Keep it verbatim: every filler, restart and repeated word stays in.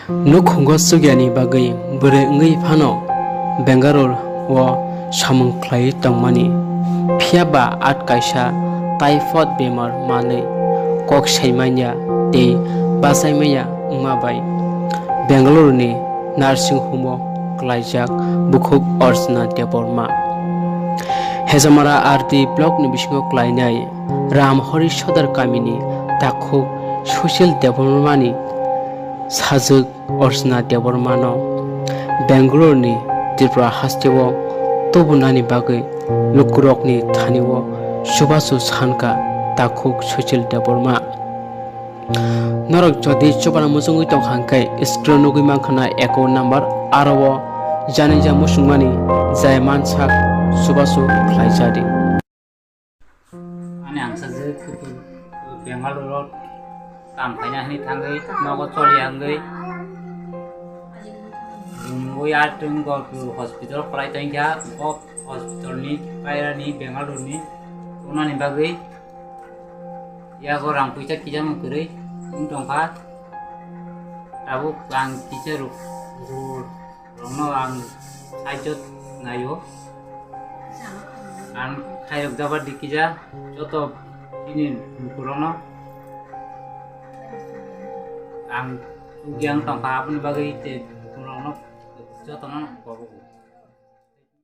Nukhungo chukyani bagwi bwrwi wngwi phano Bangalore o samung khlaiwi tongmani, phiya ba at kaisa typhoid bemar manwi kok saimanya tei bachaimanya wngma bai Bangalore ni nursing home o klaijak bukhuk Archana Debbarma. Hejamara R D block ni bisingo klainai Ramhori Sodar kamini takhuk Sushil Debbarmani sajwk Archana Debbarmano Bangalore ni Tripura hasteo tubunani bagwi lukurokni thanio chubachu sankha takhuk Sushil Debbarma. Norok jodi chubana muchungwi tongkha hwnkhe screen nugwi mankha na account number, aro o janija muchungmani jai mansak chubachu khlaijadi. Ani ang sajwk Bangalore o kam khaina hinwi thangwi nogo choli wngwi rungwi atung hospital khlai tongkha, o hospital ni pairani Bangalore ni tongnani bagwi yago rang puisa kisa mwkhwrwi wng tongkha. Tabuk ang kisa rok rokno ang saichot naio. Ang khairok jaba dikija joto bini lukurokno ang sugiang tongkha, aboni bagwi te lukurokno jotono kobo.